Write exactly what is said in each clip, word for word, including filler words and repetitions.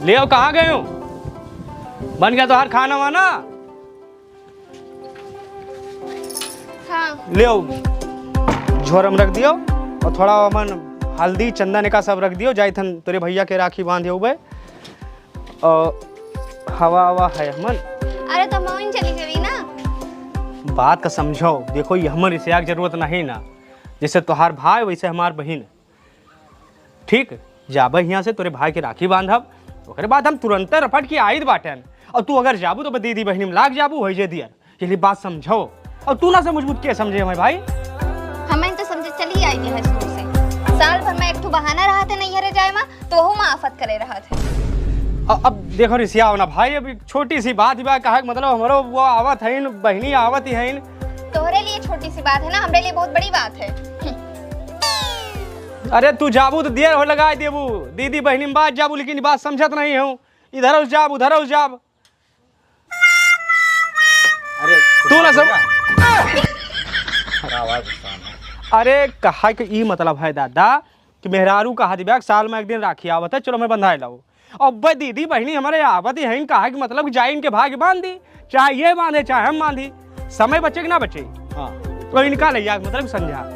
ले आओ, कहाँ गए हो? बन गया तोहार खाना वाना? हाँ। ले आओ, झोरा में रख दियो और थोड़ा हमन हल्दी, चंदन एका सब रख दियो, जाइत हन तोरे भैया के राखी बांधे हुए। और हवा हवा है हमन। अरे तो मौन चली जावी ना। बात का समझो, देखो ये हमन रिसिया के जरूरत नहीं ना, जैसे तोहार भाई वैसे हमार बहिन। ठीक, जाबे हियाँ से तोरे भाई के राखी बांधब, ओकरे बाद हम तुरंते रपट के आइत बाटेन। और तू अगर जाबू तो दीदी बहिनी में लाग जाबू, होई जे दियर। ये बात समझो। और तू ना समझबू तो के समझे हमारे भाई? हमें तो समझे चली आई है शुरू से। साल भर में एक ठो बहाना रहत है नैहरे जाए मा, तो वहू मा आफत करे रहत है। अ-, अब देखो रिसिया हो ना भाई, अभी छोटी सी बात ही बा, कहा के मतलब हमरो वो आवत है, बहिनी आवत ही है। तोहरे लिए छोटी सी बात है ना, हमरे लिए बहुत बड़ी बात है। अरे तू जाबू तो देर हो लगा देबू, दीदी बहिनी में बात जाबू, लेकिन ये बात समझत नहीं हूँ। इधर उस जाब, उधर उस जाब। अरे तू ना सब। का आवाज है? अरे कहा के ई मतलब है दादा कि मेहरारू कहा दिबा कि साल में एक दिन राखी आवत है, चलो मैं बंधाए लाओ। अब बे दीदी बहिनी हमारे आवत ही हैं, कहा कि मतलब कि जाए इनके भाई के बांध दी, चाहे ये बांधे चाहे हम बांधी, समय बचे कि ना बचे? हाँ। तो इनका ले जा, मतलब समझा।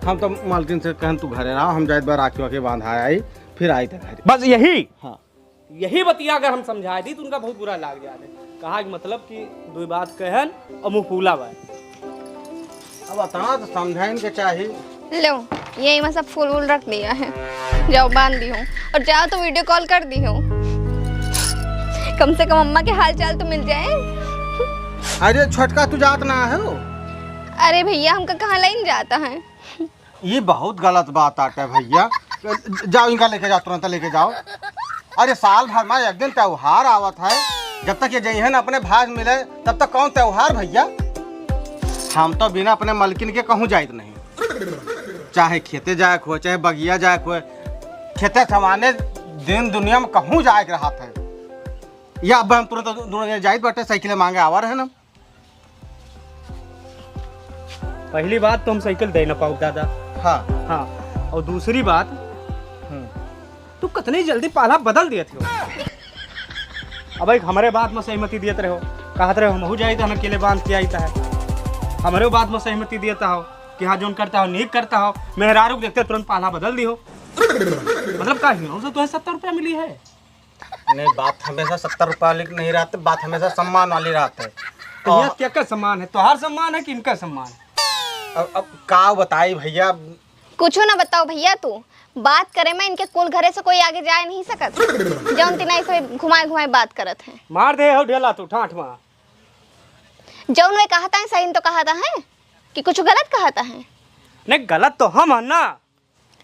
हम तो मालकिन से कहन तू घरे रहा, हम जाइत बा राखी वाखी बांधा आई, फिर आई थे घरे। बस यही? हाँ। यही बतिया अगर हम समझाए दी तो उनका बहुत बुरा लाग जाए। कहा कि मतलब कि दो बात कहन और मुंह फूला बा। अब अतना तो समझाइन के चाही। लो, यही में सब फूल वूल रख दिया है, जाओ बांध दी हूँ और जाओ तो वीडियो कॉल कर दी हूँ, कम से कम अम्मा के हाल चाल तो मिल जाए। अरे छोटका तू जात ना है हो? अरे भैया हमका कहाँ लाइन जाता है? ये बहुत गलत बात आटे भैया। जाओ इनका लेके जाओ, तुरंत लेके जाओ। अरे साल भर में एक दिन त्योहार आवत है, जब तक ये जइहन अपने भाई मिले तब तक कौन त्योहार भैया? हम तो बिना अपने मलकिन के कहूँ जाइत नहीं, चाहे खेते जाए को, चाहे बगिया जाए को, खेते समाने दिन दुनिया में कहूँ जाए के रहत है। या अब हम तुरंत दोनों जने जाइत बाटे, साइकिल मांगे आवा रहे ना। पहली बात तो हम साइकिल दे ना पाऊ दादा। हाँ। हाँ, और दूसरी बात, हम्म। तू कितनी जल्दी पाला बदल दिए थे हो। अब एक हमारे बात में सहमति दिए रहे हो, कहत रहे हो हमहू जाइत है, हम अकेले बांध के आइत है। हमारे बात में सहमति दिए हो कि हाँ जोन करता हो नीक करता हो, मेहरारू को देखते तुरंत पाला बदल दी हो। मतलब का ही हो, तो तुम्हें सत्तर रुपया मिली है। नहीं, बात हमेशा सत्तर रुपया वाली नहीं रहती, बात हमेशा सम्मान वाली रहती है। तो यहाँ और क्या का सम्मान है? तोहार सम्मान है कि इनका सम्मान है? अब, अब का बताई भैया? कुछो ना बताओ भैया, तू बात करे में इनके कुल घरे से कोई आगे जाए नहीं सकत, जौन तिना ऐसे घुमाए घुमाए बात करत है। मार दे हो ढेला तू ठाठ मार। जौन वे कहता है सही तो कहता है कि कुछ गलत कहता है? नहीं, गलत तो हम है ना।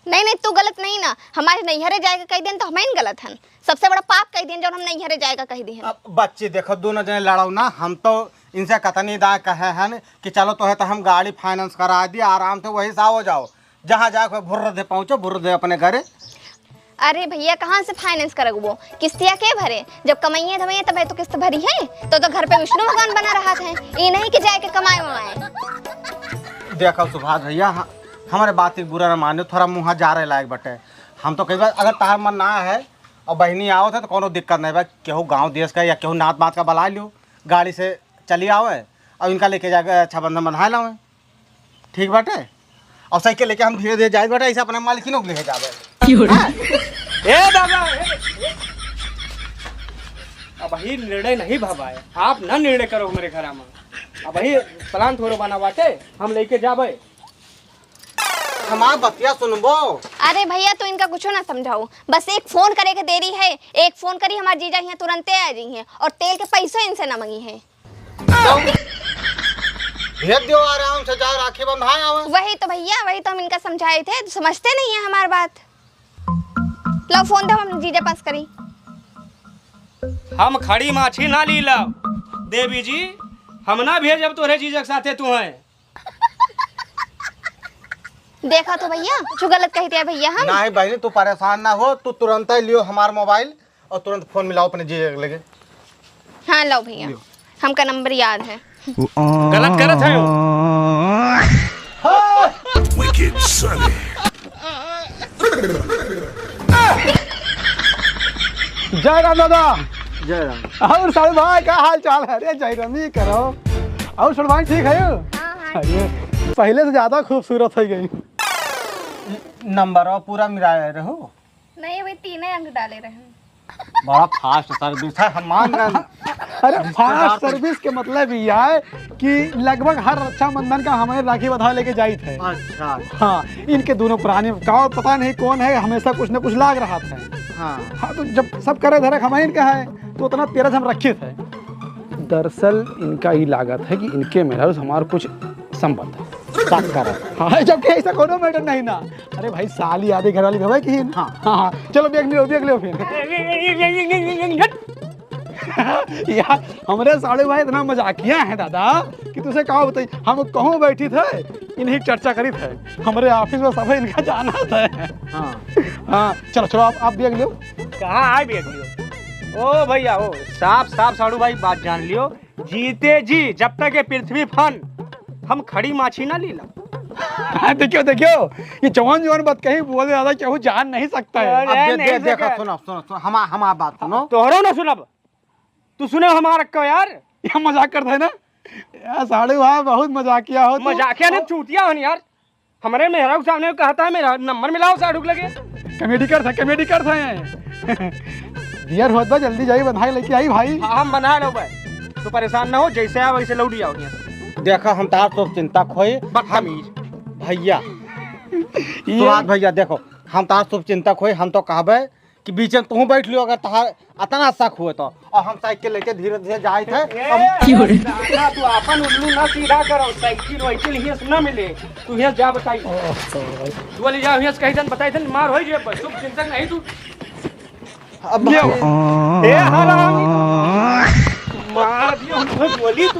नहीं, नहीं, तू गलत नहीं ना, हमारे नैहरे जाए के कह देन तो हम ही गलत हन। सबसे बड़ा पाप कह देन जौन हम नैहरे जाए का कह दिहन। अब बच्ची देखो, दोनों जने लड़ाओ ना, हम तो इनसे कतनी दाए कहे हन कि चलो तोहे तो हम गाड़ी finance करा दी, आराम से वही से आओ जाओ, जहाँ जाए कोई भुर्र दे पहुँचो, भुर्र दे अपने घरे। अरे भैया, कहाँ से finance करगबो? किस्तिया के भरे? जब कमाइए धमाइए तब तो किस्त भरी है, तो, तो घर पे विष्णु भगवान बना रहत है, ये नहीं कि जाए के कमाए वमाए। देखो सुभाष भैया, ह-, हमारे बात के बुरा न मानियो, थोड़ा मुँह जारे लायक बटे। हम तो कई बार अगर तार मन ना है और बहिनी आवत है तो कोनो दिक्कत नहीं बा, केहू गाँव देश का या केहू नात बात का बुला लियो, गाड़ी से चली आवे और इनका लेके जाके रक्षाबंधन बंधाए लावे, ठीक बाटे? और साइकिल लेके हम धीरे धीरे जाए बाटे, ऐसे अपने मालकिनों को लेके जावे। की हो रहा है? ए दादा, ए, ए। अबही निर्णय नहीं भवा है, आप ना निर्णय करो हमारे घर में। अबही plan थोड़ो बना बाटे, हम लेके जाबे। हमार बतिया सुनबो। अरे भैया, तू इनका कुछो ना समझाओ, बस एक फोन करे के देरी है, एक फोन करी हमार जीजा यहाँ तुरंते आ जाई हैं और तेल के पैसों इनसे ना मंगी हैं। तो भेज दियो, आराम से जाओ, राखी बंधाए आवे। वही तो भैया, वही तो हम इनका समझाए थे, तो समझते नहीं है हमार बात। लो फोन दो, हम जीजा पास करी। हम खड़ी माछी ना ली ला देवी जी, हम ना भेजब तोरे जीजा के साथे तू है। देखा तो भैया, कुछ गलत कह दिया भैया हम। नहीं बहनी, तू परेशान ना हो, तू तुरंत ही लियो हमार मोबाइल और तुरंत फोन मिलाओ अपने जीजा के लगे। हाँ, लाओ भैया, लियो। हमका नंबर याद है। गलत करत है। Wicked Sunny। जय राम दादा। जय राम। और साहू भाई, का हाल चाल है? अरे जय राम ही करो। और साहू भाई ठीक है? हाँ, हाँ। अरे, पहले से ज्यादा खूबसूरत हो गई। नंबर पूरा मिलाए रहो। नहीं, वही तीन ही अंक डाले रहे। बड़ा fast service है, हम मान रहे हैं। अरे, fast service के मतलब ये है कि लगभग हर रक्षाबंधन का हमें राखी बंधा लेके जाइत है। अच्छा। हाँ, इनके दोनों प्राणी का पता नहीं कौन है, हमेशा कुछ न कुछ लाग रहा था। हाँ। हाँ, तो जब सब करे धरे हमारे इनका है, तो उतना तेरज हम रखे थे। दरअसल इनका ही लागत है कि इनके मेहरारू से हमार कुछ संबंध है। शक करत। हाँ, जबकि ऐसा कोनो matter नहीं ना। अरे भाई, साली आदि घर वाली भवे की। हाँ। हाँ, हाँ। चलो, देख लियो, देख लियो फिर। यार, हमरे साढ़ू भाई इतना मजाकिया है दादा कि तुझसे का बताई। हम कहूँ बैठी थे, इन्हीं चर्चा करी थे। हमरे office में सब इनका जाना था। हाँ। हाँ, चलो, चलो, आप, आप देख लियो। कहाँ आए देख लियो? ओ भैया, ओ, साफ, साफ साढ़ू भाई बात जान लियो। जीते जी, जब तक ये पृथ्वी फन, हम खड़ी माछी ना लीला। हाँ, देखियो, देखियो, ये जवान, जवान बात कहीं बोले ज्यादा केहू जान नहीं सकता है। अरे, अब दे, नहीं दे, देखो, सके। सुनो, सुनो, सुनो, हम, हम आप बात सुनो। तोहरो ना सुनब, तू सुने हमारा को यार। ये मजाक करता है ना? यार, साढ़ू भाई बहुत मजाकिया हो तू। मजाकिया नहीं, चूतिया हन यार। हमरे मेहरारू के सामने कहता है, मेरा नंबर मिलाओ साढ़ू के लगे। Comedy करता है, comedy करता है। दियर होत बा, जल्दी जाई, बंधाई लेके आई भाई। हाँ, हम बंधा लो भाई, तू परेशान ना हो, जैसे आओ वैसे लौट जाओ यहाँ से। देखा, हम तार तो चिंता खोए। बदतमीज। भैया, ये सुभाष भैया, देखो, हम तार शुभ चिंतक होई, हम तो कहबे कि बीच में तू बैठ लियो, अगर तहार अतना शक हुए तो। और हम साइकिल लेके धीरे धीरे जाए थे। ए, हम क्यों रे? ना, तू अपन उल्लू ना सीधा करो, साइकिल वाइकिल हियस ना मिले, तू हियस जा बताई। ओहो। तू वाली जा हियस कहीं जन बताई थे, मार होई जे, शुभ चिंतक नहीं तू। अब ले। भाई, ए हरामी, मार दियो हमको गोली तू।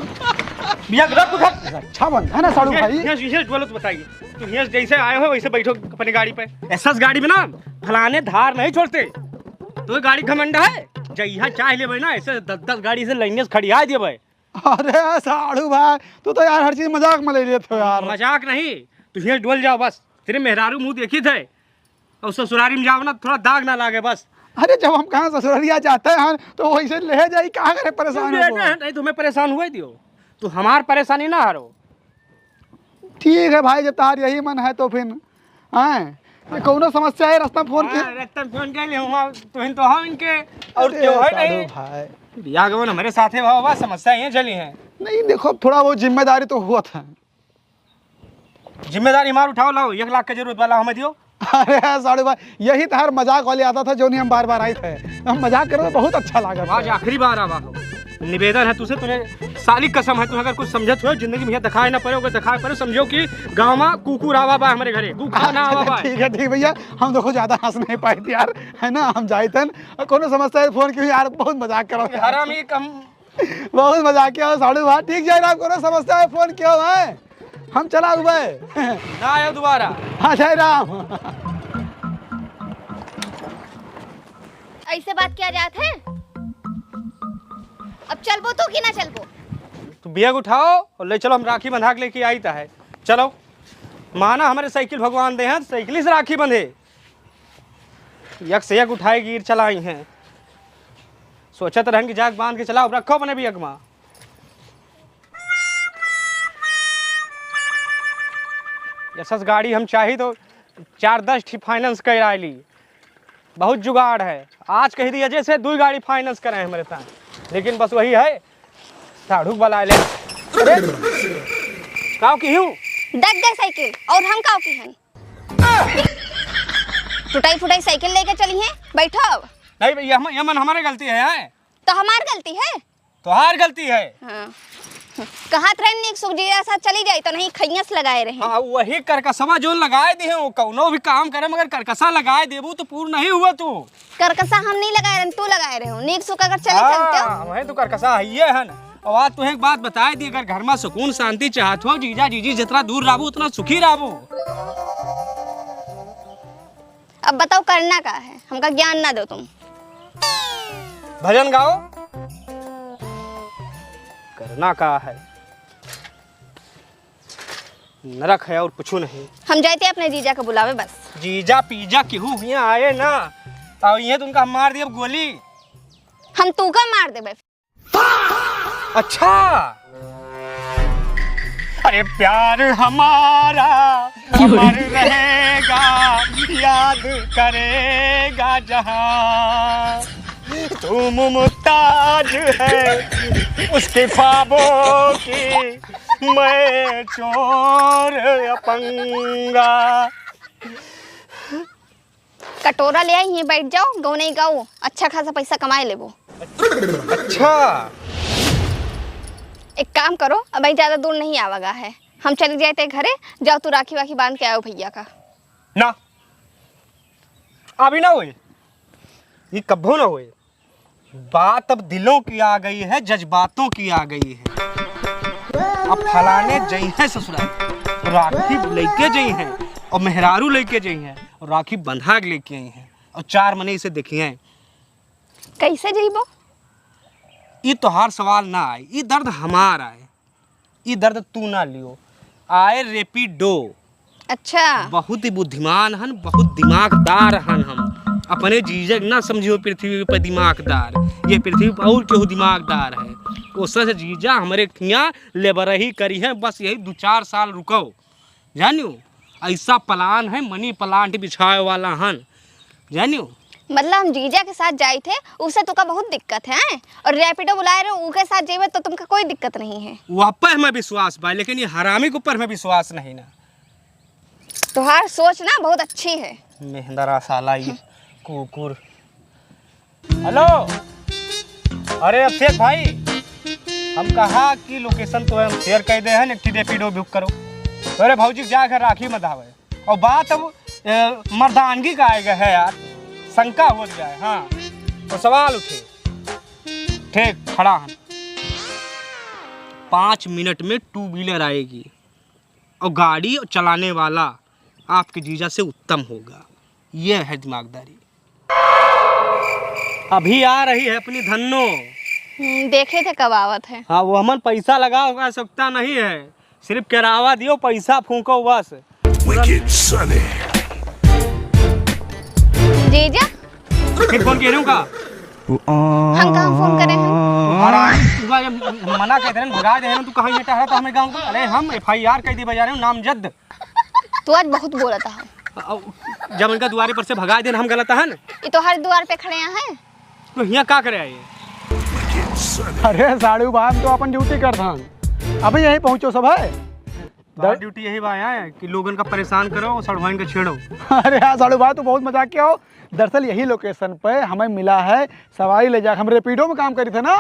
भैया, रख उधर। रक्षाबंधन है साढ़ू ये, भाई। ये, ये डोलत बताइए। तू हियाँ जैसे आए हो, वैसे बैठो अपनी गाड़ी पे। एसएस गाड़ी में ना, फलाने धार नहीं छोड़ते। तो गाड़ी घमंड है, जइहा चाह लेबे ना, ऐसे दस दस गाड़ी से लाइने से खड़िया दिए भाई। अरे साढ़ू भाई, तू तो यार हर चीज मजाक में ले लेते हो यार। मजाक नहीं, तू हियाँ डोल जाओ बस। तेरे मेहरारू मुँह देखी थे, और ससुरारी में जाओ ना, थोड़ा दाग ना लागे बस। अरे, जब हम कहाँ ससुररिया जाते हैं, तो वैसे ले जाई, कहाँ करे परेशान हो? नहीं, तुम्हें परेशान हुए दियो, तू हमार परेशानी ना हरो। ठीक है भाई, जब तार यही मन है तो फिर, हैं? ये कौनो समस्या है, रास्ता में फोन किया? हाँ, रास्ता में फोन कर ले, हम, तुहिन तो हम इनके, और अरे, क्यों है साढ़ू नहीं? भाई। बियाह गवन हमारे साथे भाव बा, समस्या ये चली है। नहीं, देखो, अब थोड़ा बहुत जिम्मेदारी तो हुआ था। जिम्मेदारी हमार उठाओ, लाओ, एक लाख के जरूरत वाला हमें दियो। अरे साढ़ू भाई, यही तो हर मजाक वाली आदत है, जो नहीं हम बार बार आई थे। हम मजाक करो तो बहुत अच्छा लगा। आज आखिरी बार आवा हो, निवेदन है तुझसे, तूने साली कसम है, तू अगर कुछ समझत हो जिंदगी में, दिखाए ना पड़े, अगर दिखाए पड़े, समझो कि गाँव में कुकुर आवा बा हमारे घरे, कुकुर ना आवा बा। ठीक है, ठीक भैया, हम देखो ज्यादा हंस नहीं पाए थे यार, है ना, हम जाए थे। कोनो समस्या है फोन क्यों यार, बहुत मजाक करो यार। हरामी कम। बहुत मजाकिया हो साढ़ू भाई। ठीक जय राम, कोनो समस्या है फोन कियो है, हम चला हुए। ना आयो दोबारा। हाँ जय राम। ऐसे बात किया जात है? अब चलबो तू कि ना चलबो? तू बैग उठाओ और ले चलो, हम राखी बंधा के लेके आई ता है। चलो, माना हमारे साइकिल भगवान दे हैं, तो साइकिल से राखी बंधे। एक से एक उठाए गिर चलाई हैं। सोचत रहन कि जाके बांध के चलाओ, रखो अपने बैग में। एसएस गाड़ी हम चाही तो चार दस ठी finance करा ली, बहुत जुगाड़ है। आज कही दिया जैसे दुई गाड़ी finance करे हैं हमारे साथ, लेकिन बस वही है, साढ़ू बुला ले। अरे, काव की हूँ? डग गए साइकिल, और हम काव की हन? टुटाई फुटाई साइकिल लेके चली हैं, बैठो अब। नहीं भैया, हम, ये मन हमारे गलती है, हैं? तो हमार गलती है? तोहार गलती है। हाँ। कहत रहे नीक सुख जी साथ चली जाई, तो नहीं खैयस लगाए रहे। हाँ, वही करकसवा जो लगाए दे हो, कौनो भी काम करे मगर करकसा लगाए देबू तो पूर्ण नहीं हुआ तू। करकसा हम नहीं लगाए रहन, तू लगाए रहे हो। नीक सुख अगर चले चलते हो। हाँ, वही तो करकसा है ये है ना। और आज तुहे एक बात बताए दी, अगर घर में सुकून शांति चाहत हो, जीजा जीजी जितना दूर रहबू उतना सुखी रहबू। अब बताओ करना का है, हमका ज्ञान ना दो तुम। भजन गाओ। करना का है, नरक है और कुछ नहीं। हम जाते अपने जीजा के बुलावे बस। जीजा पीजा केहू हियाँ आए ना, और ये तुमका हम मार दिए गोली। हम तू का मार देबे। अच्छा। अरे प्यार हमारा अमर रहेगा, याद करेगा जहां। तू मुमताज है उसके ख्वाबों की, मैं चोर अपंगा। कटोरा ले आई, यहीं बैठ जाओ, गौ नहीं गाओ, अच्छा खासा पैसा कमाए लेबो। अच्छा। एक काम करो, अब ज्यादा दूर नहीं आवागा है, हम चले जाए ते घरे। जाओ तू राखी वाखी बांध के आओ भैया का। ना, अभी ना होए, ये कब्बो ना होए। बात अब दिलों की आ गई है, जज्बातों की आ गई है। अब फलाने जई हैं ससुराल, राखी लेके जई हैं और मेहरारू लेके जई हैं और राखी बंधा के लेके आई हैं और चार मने इसे देखिए। कैसे जइबो? ई तोहार सवाल ना आए, ई दर्द हमार आए, ई दर्द तू ना लियो। आए रेपिडो। अच्छा। बहुत ही बुद्धिमान हन, बहुत दिमागदार हन हम। अपने जीजा के ना समझियो पृथ्वी पे दिमागदार, ये पृथ्वी पे और केहू दिमागदार है। ओसे से जीजा हमरे खिया लेबरही करी है, बस यही दो चार साल रुको। जानियो, ऐसा प्लान है, मनी प्लांट बिछाए वाला हन, जानियो। मतलब हम जीजा के साथ जाई थे, उसे तुका बहुत दिक्कत है, और रैपिडो बुलाए रहो, उके साथ जेबे तो तुमका कोई दिक्कत नहीं है। वह पे हमें विश्वास बा, लेकिन ये हरामी के ऊपर हमें विश्वास नहीं ना। तोहार सोच ना बहुत अच्छी है। मेहंदरा साला ये कुकुर। हेलो, अरे अभिषेक भाई, हम कहा कि लोकेशन तो हम शेयर कर दे हैं, एक ठे रैपिडो बुक करो। अरे भौजी के जाए घर राखी बंधावे। और बात अब, ए, मर्दानगी का आएगा है यार, शंका हो जाए, हाँ, तो सवाल उठे। ठीक, खड़ा है। पाँच मिनट में टू व्हीलर आएगी और गाड़ी चलाने वाला आपके जीजा से उत्तम होगा। ये है दिमागदारी। अभी आ रही है अपनी धन्नो। हम्म, देखे थे कब आवत है। हाँ, वो हमन पैसा लगा होगा, सकता नहीं है, सिर्फ किरावा दियो, पैसा फूंको बस। Wicked Sunny। जीजा? फिर फोन कह रही हूँ का? हम कहाँ फोन करे हैं? तुम्हारा, तुम्हारा जब मना कहते हैं, भगा दे रहे हैं, तू कहाँ ये टहरा था हमें गाँव का? अरे हम एफ आई आर कर दी बजा रहे हो, नामजद। तू आज बहुत बोलत है। अ, जब इनका दुआरे पर से भगा देन हम गलत हन। ये तो हर दुआर पे खड़े हैं। तो हियाँ का करे आए? अरे साढ़ू बा, हम तो अपन ड्यूटी करत हन। अभी यहीं पहुँचो सब है। तो ड्यूटी यही बा यहाँ कि लोगन का परेशान करो और सड़वाइन का छेड़ो। अरे हाँ साढ़ू बा, तू बहुत मजाक किया हो। दरअसल यही लोकेशन पे हमें मिला है सवारी ले जाके, हम रेपिडो में काम करी थे ना।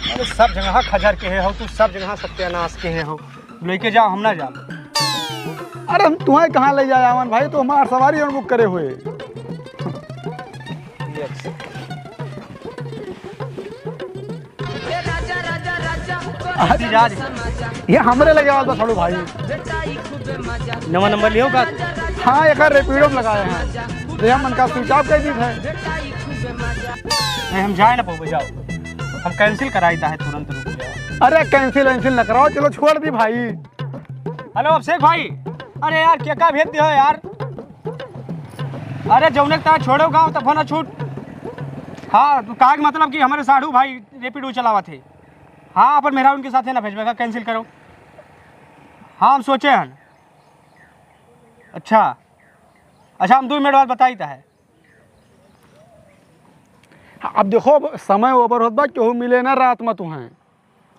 अरे सब जगह खजर के है हो तू, सब जगह सत्यानाश के है हो। लेके जाओ, हम ना जाब। अरे हम तुम्हें कहाँ ले जाए आवन भाई, तू हमार सवारी और बुक करे हुए। अरे, ये हमरे लगे आवत बा साढ़ू भाई। नवा नंबर लियो का? हाँ, एक रेपिडो में लगाए हैं। तो हम उनका स्विच ऑफ कर दी है। नहीं, हम जाए ना पाओ, जाओ। हम कैंसिल कराई ता है, तुरंत रुक जाओ। अरे कैंसिल वैंसिल न कराओ, चलो छोड़ दी भाई। हेलो अभिषेक भाई, अरे यार केका भेज दियो यार। अरे जौने का छोड़ो गाँव तब ना छूट। हाँ, तू कहा के मतलब कि हमारे साढ़ू भाई रेपिडो चलावत है। हाँ, अपन मेहरारू उनके साथे ना भेजबे का, कैंसिल करो। हाँ, हम सोचे हन। अच्छा, अच्छा, हम दो मिनट बाद बताई ता है। अब देखो, अब समय ओवर होत बा, केहू मिले ना रात में तुहें।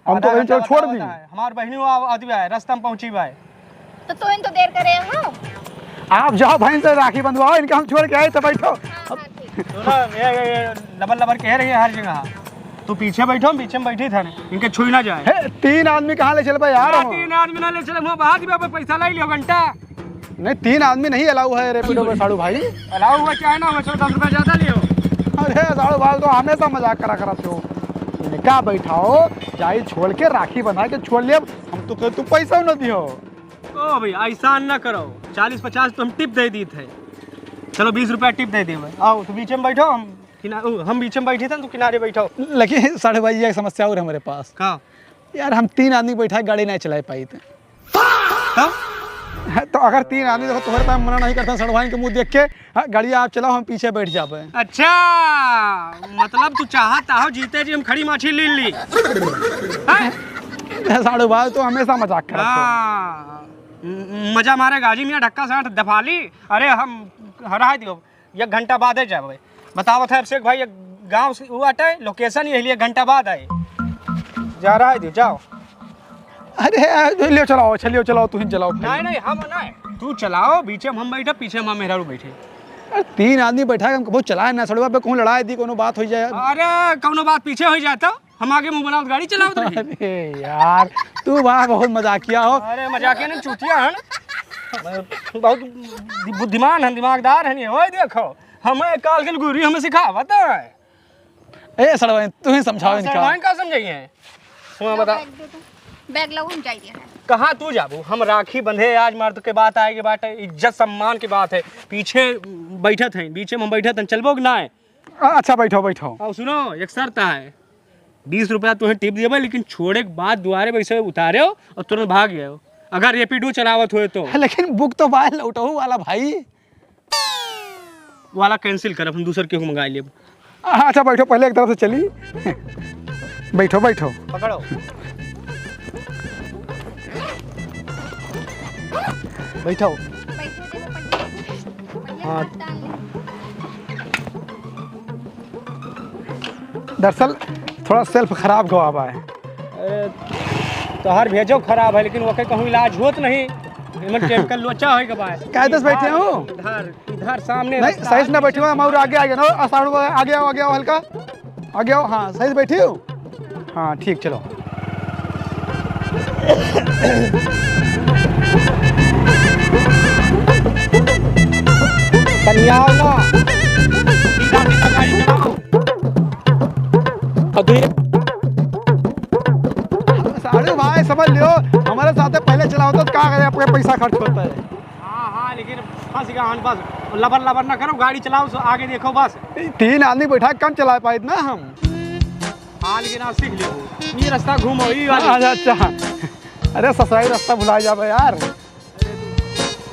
हम तो कहीं चल छोड़ दी। हमार बहिनी वो आव-, आदमी आए, रास्ता में पहुंची बा। तो तुहें तो देर करे हो। आप जाओ बहन से राखी बंधवाओ, इनका हम छोड़ के आए तो बैठो। हाँ, हाँ, ठीक। सुनो, ये, ये, ये लबर लबर कह रही है हर जगह। तू पीछे बैठो, हम पीछे में बैठी था, इनके छुई ना जाए। हे, तीन आदमी कहाँ ले चलबे यार हाँ, हम? तीन आदमी ना ले चले, वो बाहर भी पैसा लाई लियो घंटा। नहीं, तीन आदमी नहीं अलाउ है रेपिडो पे साढ़ू भाई। अलाउ हुआ चाहे ना हुआ, चलो दस रुपया ज्यादा लियो। अरे साढ़ू भाई तो हमेशा मजाक करा करत हो। इनका बैठाओ, जाई छोड़ के राखी बंधा के छोड़ लियो, हम तो कहे तू पैसा न दियो। ओ भाई, ऐसा ना करो, चालीस पचास तो हम टिप दे दी थे। चलो बीस रुपया टिप दे दे। आओ तो बीच में बैठो, हम किना-, ओ, हम बीच में बैठी थे, तू किनारे बैठो। लेकिन साढ़ू भाई, ये एक समस्या और है हमारे पास। का? यार, हम तीन आदमी बैठा गाड़ी नहीं चला पाई थे। तब? तो अगर तीन आदमी देखो, तोहरे पास मना नहीं करता, सड़वाइन के मुँह देख के, हाँ, गाड़िया आप चलाओ, हम पीछे बैठ जाबे। अच्छा, मतलब तू चाहत हो जीते जी हम खड़ी माछी लीन ली? हैं? साढ़ू भाई, तू हमेशा मजाक करत हो। हाँ, म-, मजा मारे गाजी मियाँ ढक्का साठ दफा ली। अरे हम हरा दियो, एक घंटा बाद ही जाबे। बतावत है अभिषेक भाई, एक गाँव से वो आटे, location यही लिए एक घंटा बाद आए। जा रहा है दियो, जाओ। अरे, लियो चलाओ, अच्छा, लियो चलाओ, तुहिन चलाओ भाई। नहीं, नहीं, हम नहीं। तू चलाओ, बीचे में हम बैठे, पीछे में मेहरारू बैठे। अरे, तीन आदमी बैठा है, हम कबो चलाए ना, सड़वा पे कहूँ लड़ाई दी, कोनो बात हो जाए। अरे, कोनो बात पीछे हो जाए तो हम आगे मुँह बनाओ, गाड़ी चलाओ तो। अरे यार, तू वाह, बहुत मजाकिया हो। अरे, मजाकिया नहीं, चूतिया है ना। बहुत बुद्धिमान है, दिमागदार है, ये हो देखो, हमें काल के गुरी हमें सिखावत है। ए सड़वाइन, तू ही समझाओ हाँ, इनका। सड़वाइन का समझाइए? हुआ लो, बता। बैग दे दो। बैग लाओ, हम जाइए हैं। कहाँ तू जाबू? हम राखी बंधे आज, मर्द के बात आए के बाटे, इज्जत सम्मान की बात है। पीछे बैठत हैं, बीचे में हम बैठत हैं, चलबो कि ना है? अ-, अच्छा, बैठो, बैठो। और सुनो, एक शर्त है, बीस रुपया तुम्हें टिप देबे, लेकिन छोड़े के बाद दुआरे पे से उतारे हो और तुरंत भाग गए हो, अगर रेपिडो चलावत हुए तो। लेकिन बुक तो बाय लौटहू वाला भाई। वाला cancel करब, हम दूसर केहू मंगा लेब। अच्छा, बैठो, पहले एक तरफ से चली। बैठो, बैठो। पकड़ो। बैठो। हाँ। दरअसल थोड़ा self खराब गवा बा है। अरे, तोहार भेजो खराब है, लेकिन ओके कहूँ इलाज होत नहीं। एमन chemical लोचा होई के बा। कायदे से बैठे हो? इधर, इधर सामने नहीं, रास्ता सही से है, ना बैठे हो, हम और आगे, आगे ना, आसाड़ू, आगे आओ, आगे आओ हल्का। आगे आओ, हाँ, सही से बैठे हो? हाँ, ठीक, चलो। तनियाओ ना। सीधा, सीधा गाड़ी चलाओ। और तू ये साढ़ू भाई समझ लियो, हमारे साथे पहले चलाओ तो का करे, आपका पैसा खर्च होता है। हाँ, हाँ, लेकिन फंस गया हन बस। लबर लबर ना करो, गाड़ी चलाओ, सो आगे देखो बस। तीन आदमी बैठा, कम चला पाइत ना हम। हाँ, लेकिन आप सीख लियो, ये रास्ता घूमो, ये वाली। अच्छा, अच्छा। अरे ससुराई रास्ता भुला जाबे यार।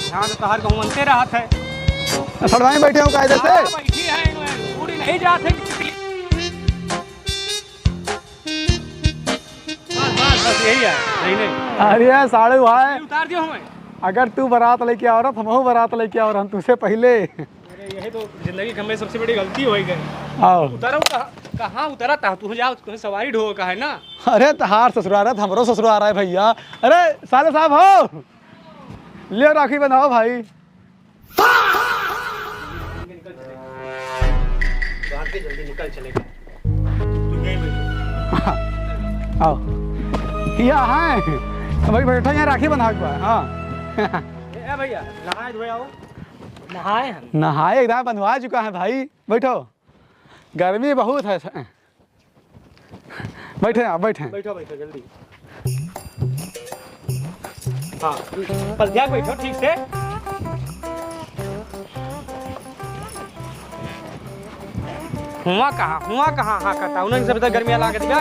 यहाँ तो तोहार कहूँ बनते रहत है। सड़वाई बैठे हो कायदे से? हाँ, बैठी है, पूरी नहीं जात है। बस, बस, बस, यही है, नहीं, नहीं। अरे साढ़ू भाई, ये उतार दियो हमें। अगर तू बारात लेके आ रहा, हमहू बारात लेके आ रहा, हम तुझसे पहले। अरे, यही तो जिंदगी की हमें सबसे बड़ी गलती हो गई। आओ। उतारो कहाँ, कहाँ उतरा था? तू जाओ, तुम्हें सवारी ढो का है ना। अरे, तहार ससुराल है, हमरो ससुराल है भैया। अरे, साले साहब हो, ले राखी बंधाओ भाई। निकल चले। बांध के जल्दी निकल चले। तू यहीं बैठ। आओ। यहाँ है। भाई बैठो, यहाँ राखी बंधा के बा। हाँ। ए, ए भैया, नहाए धोए आओ। नहाए हम। नहाए, एकदम बंधवा चुका है भाई। बैठो। गर्मी बहुत है। बैठे आप, बैठे। बैठो, बैठो, जल्दी। हाँ, पलथिया बैठो ठीक से। हुआ कहाँ, हुआ कहाँ हाँकता? उन्हें सबसे गर्मिया लागत बा।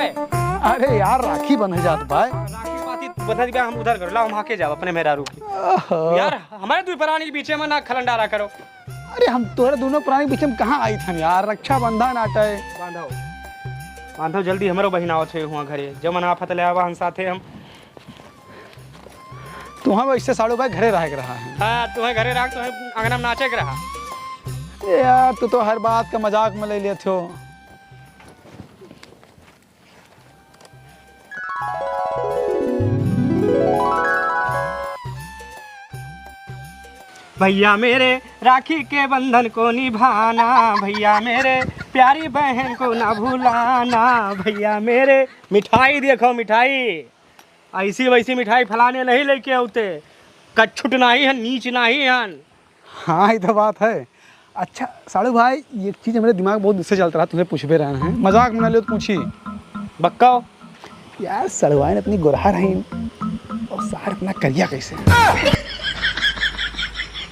अरे यार, राखी बंधे जात बा। राखी पाती बंधे बा, हम उधर कर लाओ, हम हाँके जाओ अपने मेहरारू की। ओहो। यार, हमारे दुई प्राणी के बीचे में ना खलन डाला करो। अरे, हम तोहरे दोनों प्राणी के बीचे में कहाँ आई थन यार? रक्षाबंधन आटे। बांधो, बांधो जल्दी, हमरो बहिन आवत है हुआ घरे। जमन आफत ले आवा हम साथे हम। तुहाँ वैसे साढ़ू भाई घरे रहे के रहा है। हाँ, तुम्हें घरे रहा, तुम्हें अंगना में नाचे के रहा। ए यार, तू तो हर बात का मजाक में ले लेत हो। भैया मेरे राखी के बंधन को निभाना, भैया मेरे प्यारी बहन को ना भुलाना, भैया मेरे। मिठाई देखो मिठाई, ऐसी वैसी मिठाई फलाने नहीं लेके आउते, कच्छुट नाही हन, नीच नाही हन। हाँ, ये तो बात है। अच्छा साढ़ू भाई, एक चीज हमरे दिमाग बहुत दिन से चलत रहा, तुमसे पूछबे रहन है, मजाक में ना लियो तो पूछी। बक्का हो। यार सड़वाइन अपनी गोरहर हैं और सार इतना करिया कैसे?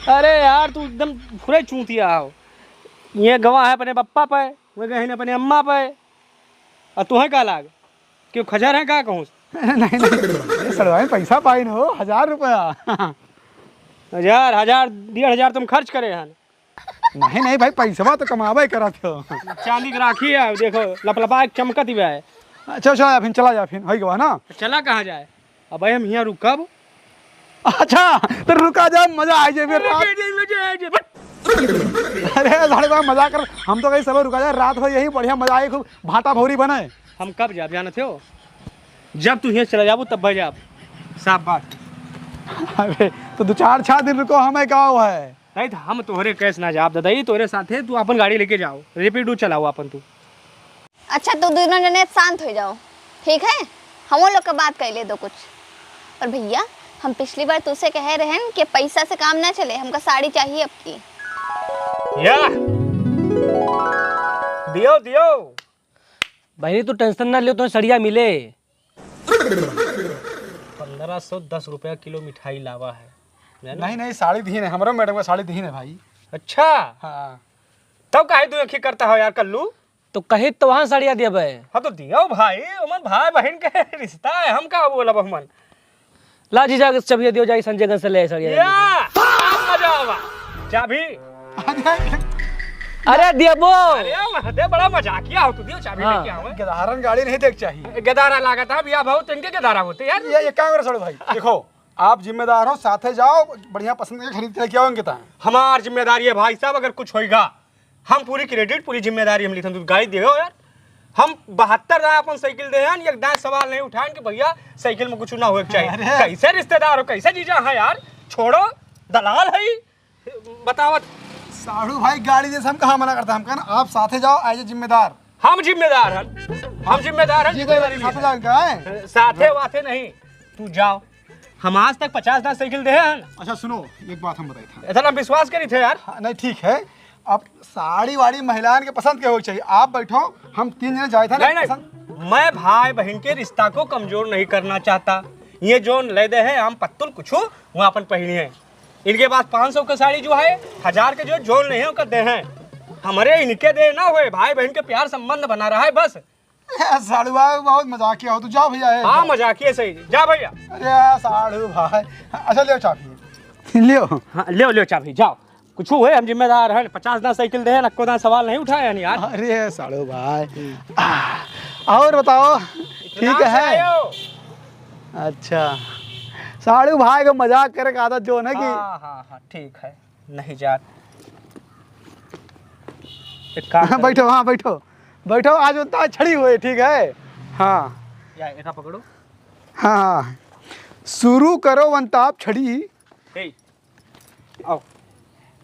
अरे यार तू एकदम पूरे चूतिया हो। ये गवा है अपने पप्पा पे, वो गए हैं अपने अम्मा पे, और तुम्हें का लाग? क्यों खजर है का कहूँ? नहीं, नहीं, ये सड़वाइन पैसा पाइन हो, हजार रुपया। हजार, हजार, डेढ़ हजार तुम खर्च करे हन। नहीं, नहीं भाई, पैसवा तो कमावे करत हो। चांदी के राखी है, देखो, लपलपा के चमकत ही है। अच्छा, चला जा फिर, चला जा फिर, होई गवा ना। चला कहाँ जाए? अब भाई हम यहाँ रुकब। अच्छा, तो रुका जा, मजा आ जाए फिर रात। अरे, साढ़ू भाई, मजाक कर, हम तो कहीं सब रुका जाए, रात हो यही बढ़िया मजा आए, खूब भाटा भौरी बने। हम कब जाब, जानत हो? जब तू यहाँ चला जाबू, तब भाई जाब। साफ बात। अरे, तो दो चार छह दिन रुको, हमें का है? नहीं तो हम तोहरे कैस ना जाब, दादा, ये तोहरे साथे, तू अपन गाड़ी लेके जाओ, रेपिडो चलाओ अपन तू। अच्छा, तू दोनों जने शांत हो जाओ, ठीक है? हम लोग का बात कर ले दो कुछ। और भैया, हम पिछली बार तुझसे कहे रहन कि पैसा से काम ना चले, हमका साड़ी चाहिए अब की। या। दियो, दियो। बहनी, तू टेंशन ना लियो, तुम्हें सड़िया मिले। पन्द्रह सौ दस रुपया किलो मिठाई लावा है, जानो? नहीं, नहीं, साड़ी दीन है, हमरो मैडम का साड़ी दीन है भाई। अच्छा। हाँ। तब काहे तू एक ही करता हो यार, कल्लू? तो कही तो वहाँ सड़िया दिया बे। हाँ, तो दियो भाई, उमन भाई बहन के रिश्ता है, हम का बोलब हमन? ला जीजा के चबिया दियो, जाई संजयगंज से ले आई सड़िया या, जल्दी से। अब मजा आवा। चाबी। अरे दिया बो। अरे महते बड़ा मजाकिया हो तू, दियो चाबी हाँ। लेके आओ। गदारन गाड़ी नहीं देख चाहिए। गदारा लागत है भैया, बहुत इनके गदारा होते यार। ये, ये काम करो साढ़ू भाई, देखो, आप जिम्मेदार हो, साथे जाओ, बढ़िया पसंद के खरीद के लेके आओ इनके तान। हमार जिम्मेदारी है भाई साहब, अगर कुछ होइगा, हम पूरी credit, पूरी जिम्मेदारी हम लेथन। तू गाड़ी दे हो यार, हम बहत्तर दाएं अपन साइकिल दे हैं, एक दाएं सवाल नहीं उठाएं कि भैया साइकिल में कुछ ना होए के चाहिए। अरे। कैसे रिश्तेदार हो, कैसे जीजा है यार, छोड़ो, दलाल है ई। बतावत। साढ़ू भाई गाड़ी दे से हम कहाँ मना करता, हम कहना आप साथे जाओ, as a जिम्मेदार। हम जिम्मेदार हन, हम जिम्मेदार हन, ये कोई जिम्मेदारी साथे लेना। जान का है? साथे वाथे नहीं, तू जाओ। हम आज तक पचास दाएं साइकिल दे हैं। अच्छा सुनो, एक बात हम बताई था। इतना विश्वास करी थे यार। हाँ, नहीं ठीक है, अब साड़ी वाड़ी महिलान के पसंद के होए के चाहिए। आप बैठो, हम तीन जने जाए था ना, नहीं, नहीं, पसंद। मैं भाई बहन के रिश्ता को कमजोर नहीं करना चाहता। ये जोन ले दे हैं हम पत्तुल कुछ, वो अपन पहनी है। इनके पास पाँच सौ के साड़ी जो है, हजार के जो जोन नहीं है, ओकर दे हैं। हमरे इनके दे ना होए, भाई बहन के प्यार संबंध बना रहा है बस। ए, साढ़ू भाई बहुत मजाकिया हो तू, जाओ भैया, ए, हाँ, जाओ। मजाकिया सही, जा भैया। अरे साढ़ू भाई, अच्छा लियो चाबी। लियो। हाँ, लियो, लियो चाबी, जाओ। कुछ हुए, हम जिम्मेदार हैं, पचास दाएं साइकिल दे हैं, नको दाएं सवाल नहीं उठाए हैं यार। अरे साढ़ू भाई, हम्म। आ, और बताओ, ठीक इतना है? से आयो। अच्छा, साढ़ू भाई को मजाक करे के आदत जो है ना कि हाँ, हाँ, हाँ, ठीक है, नहीं जात। एक काम हाँ, करो। बैठो, हाँ, बैठो, बैठो, आज उतना छड़ी हुए, ठीक है? हाँ। या, एका पकड़ो। हाँ, हाँ। शुरू करो वंताप छड़ी। ए, आओ,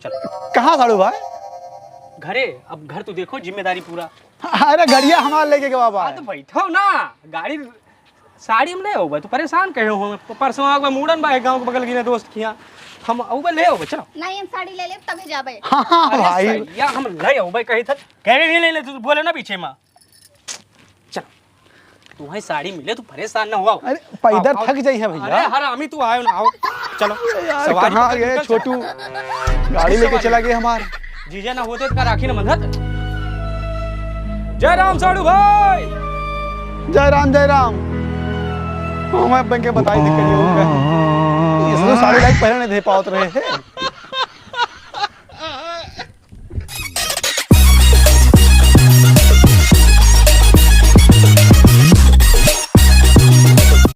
चलो। कहाँ साढ़ू भाई? घरे। अब घर तो देखो, जिम्मेदारी पूरा। अरे, गड़िया हमार लेके गवा बा। हाँ, तो बैठो ना, गाड़ी साड़ी हम ले आउबे, तू परेशान कहे हो। परसों आउबे मूड़न बा, एक गाँव के बगल के दोस्त किहाँ, हम आउबे ले आउबे, चलो। नहीं, हम साड़ी ले लेब, तबे जाबे। हाँ, हाँ, अरे भाई। सैया, हम ले आउबे कही था, कहे नहीं ले ले, तू बोले ना पीछे में। चलो, तुम्हें साड़ी मिले, तू परेशान ना हुआ। अरे, पैदल आओ, आओ। थक जाई है भैया। अरे हरामी, तू आयो ना, आओ, चलो। यार, सवारी कहाँ पर गए निकल छोटू? चला। गाड़ी लेके सवारी। चला गए हमार। जीजा ना होते तो का राखी ना बंधत। जय राम साढ़ू भाई। जय राम, जय राम। हमें बन के बताई दिक्कत ये होगा। ये सब साढ़ू भाई पहले नहीं दे पावत रहे हैं।